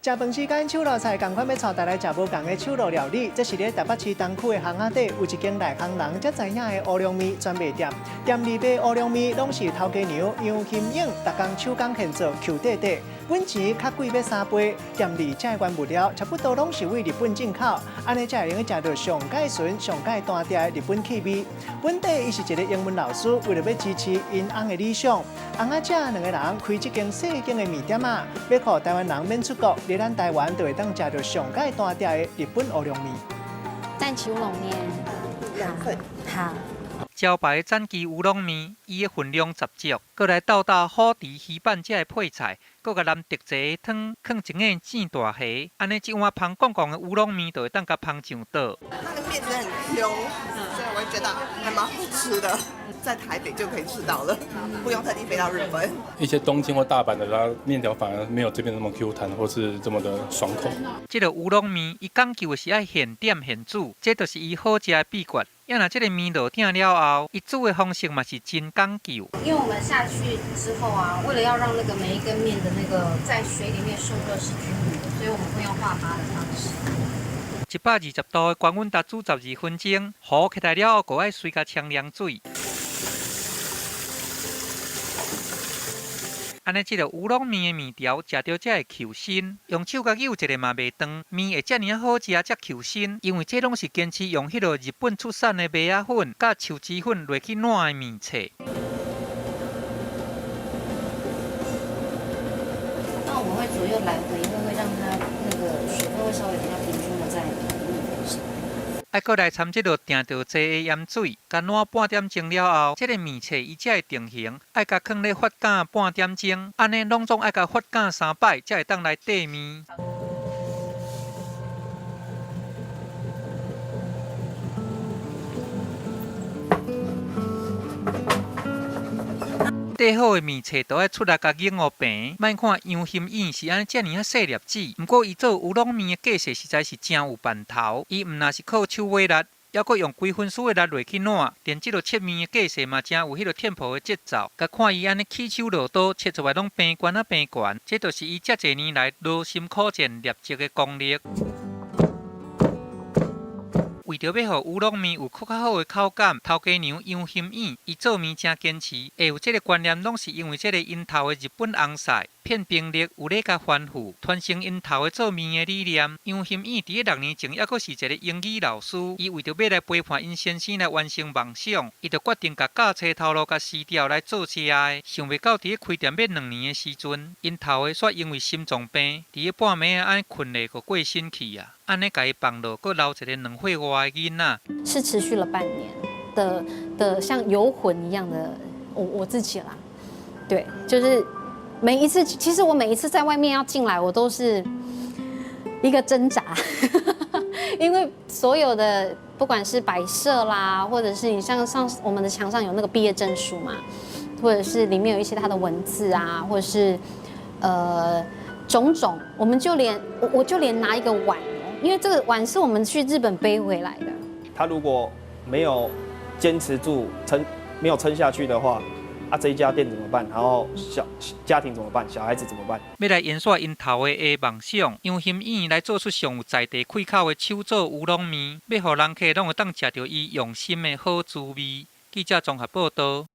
食飯時間，手路菜仝款欲帶大家食無仝的手路料理。這是佇台北市東區的巷仔底，有一間內行人才知影的烏龍麵專賣店。店裡賣烏龍麵攏是頭家娘楊金英，逐工手工現做，Q 塊塊，本錢較貴欲三倍。店裡這原物料差不多攏是對日本進口，按呢才會用食著上蓋純、上蓋單調的日本氣味。本底伊是一个英文老師，為著欲支持𪜶翁的理想，翁仔姐兩个人開這間細間的麵店仔，欲予台灣人免出國，佇咱台灣就會當食著上蓋單調的日本烏龍麵。讚岐烏龍麵兩份。好。招牌讚岐烏龍麵，伊的分量十足，閣來鬥搭虎池魚板這个配菜，閣共淋特製的湯，囥一眼煎大蝦，按呢這碗芳絳絳的烏龍麵就會當共捧上桌。它的麵真的很 Q，所以我會覺得還蠻好吃的，在台北就可以吃到了，不用特地飛到日本。一些東京或大阪的，它麵條反而沒有這邊那麼 Q 彈，或是這麼的爽口。這个烏龍麵，伊講究的是愛現點現煮，這就是伊好食的秘訣。啊若這个麵落鼎了後，伊煮的方式嘛是真講究。因為我們下去之後啊，為了要讓那個每一根麵的那個在水裡面受熱是均勻的，所以我們會用化發的方式。120度的高溫焦煮12分鐘，糊起來了後，閣愛隨共沖涼水。按呢，這个烏龍麵的麵條食著才會 Q 身，用手共搝一下嘛袂斷，麵會遮爾仔好食，才 Q 身，因為這攏是堅持用彼个日本出產的麥仔粉佮樹脂粉落去攴的麵冊。那我們會左右來回，因為會讓它那個水分會稍微比較平均的在麵粉上。愛閣來摻這个定著濟的鹽水，共攴半點鐘了後，這个麵冊伊才會定型。愛共囥咧發酵半點鐘，按呢攏總愛共發酵三擺，才會當來綴麵。綴好的麵冊，就愛出來共擰予平。莫看楊心穎是按呢遮爾仔細粒子，毋過伊做烏龍麵的架勢實在是誠有範頭。伊毋若是靠手尾力，猶閣用規分數的力落去攴，連這个切麵的架勢嘛，誠有彼个 tempo 的節奏。共看伊按呢起手落刀，切出來攏平懸仔平懸，這就是伊遮濟年來勞心苦戰練習的功力。為著欲予烏龍麵有閣較好的口感，頭家娘楊心穎伊做麵誠堅持，會有這个觀念，攏是因為這个𪜶頭的日本翁婿片兵力有咧共吩咐，傳承𪜶頭的做麵的理念。楊心穎佇咧6年前猶閣是一个英語老師，伊為著欲來陪伴𪜶先生來完成夢想，伊就決定共教冊頭路共辭掉來做食的。想袂到佇咧開店欲2年的時陣，𪜶頭的煞因為心臟病，佇咧半暝仔按呢睏咧，就過身去啊！按呢共伊放落，閣留一个2歲外的囡仔。是持續了半年的像遊魂一樣的我自己啦，對，就是每一次，其實我每一次在外面要進來，我都是一個掙扎，因為所有的不管是擺設啦，或者是你像上我們的牆上有那個畢業證書嘛，或者是裡面有一些他的文字啊，或者是種種，我們就連我就連拿一個碗。因為這個碗是我們去日本背回來的。他如果沒有堅持住撐，沒有撐下去的話，啊，這一家店怎麼辦？然後小家庭怎麼辦？小孩子怎麼辦？欲來延續𪜶頭的夢想，楊心穎來做出上有在地氣口的手做烏龍麵，欲予人客攏會當食著伊用心的好滋味。記者綜合報導。